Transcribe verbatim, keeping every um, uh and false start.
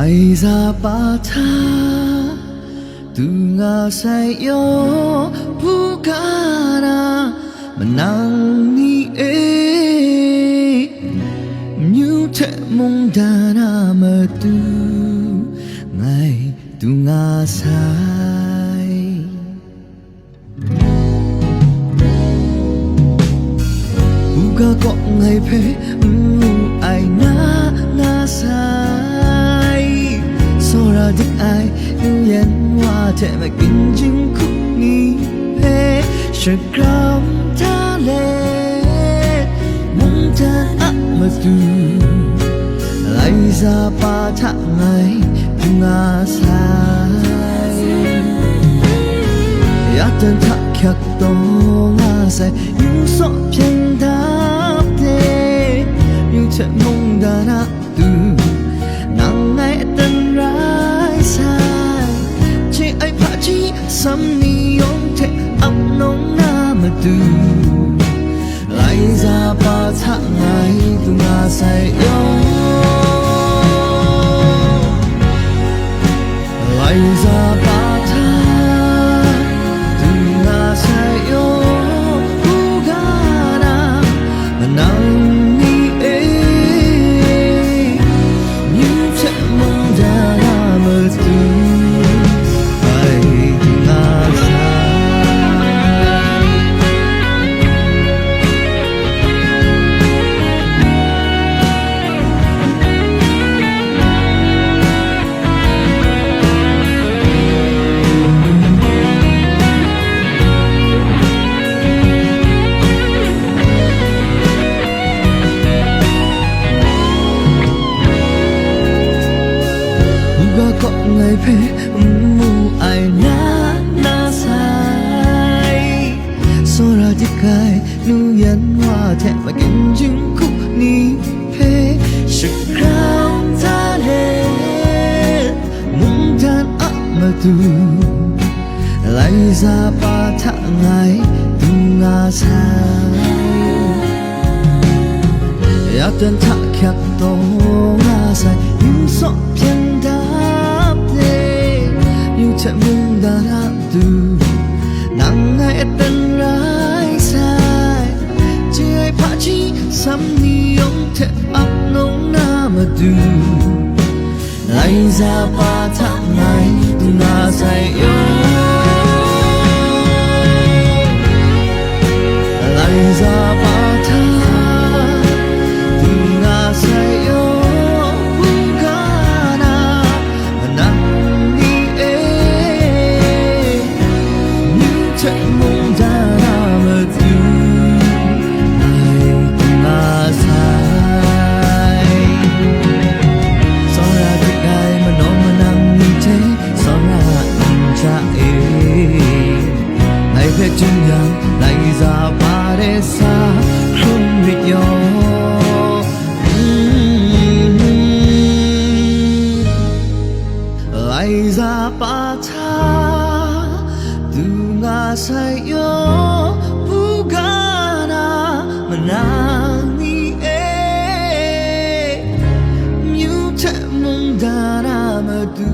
Ai za pa hta du nga sai yaw, buga na manang ni e, myu hte mungdan a matu ngai du nga sai. Buga kaw ngai hpe n mu ai na nga sai, tsawra dik ai nu yan wa hte makyin jinghku ni hpe shagram hta let, mungdan a matu, Laiza pa hta ngai du nga sai. Ya dan hta hkyak taw nga sai, yu saw hpyen dap de, yu hte mungdan a du, nang ngai aten rai sai. Hte ai hpaji sam ni yawng hte ap nawng na matu, Laiza pa hta ngai du nga sai yaw. Laiza pa hta du nga sai yaw, buga na manang ni e, myu hte mungdan a matu ngai du nga sai. Buga kaw ngai hpe n mu ai na na sai, tsawra dik ai nu yan wa hte makyin jinghku ni hpe shagram hta let, mungdan a matu, Laiza pa hta ngai du nga sai. Ya dan hta hkyak taw nga sai, yu saw hpyen dap de, yu hte mungdan a du, nang ngai aten rai sai. Chye ai hpaji sam ni yawng hte ap nawng na matu, Laiza pa hta ngai du nga sai yaw. Laiza pa hta du nga sai yaw, buga na manang ni e, myu hte mungdan a matu ngai du nga sai. Tsawra dik ai manaw manang ni hte tsawra n ja e, ngai hpe jin yang, Laiza pa de sa hkrum rit yaw. Laiza pa hta du nga sai yaw, buga na manang ni e, myu hte mungdan a matu.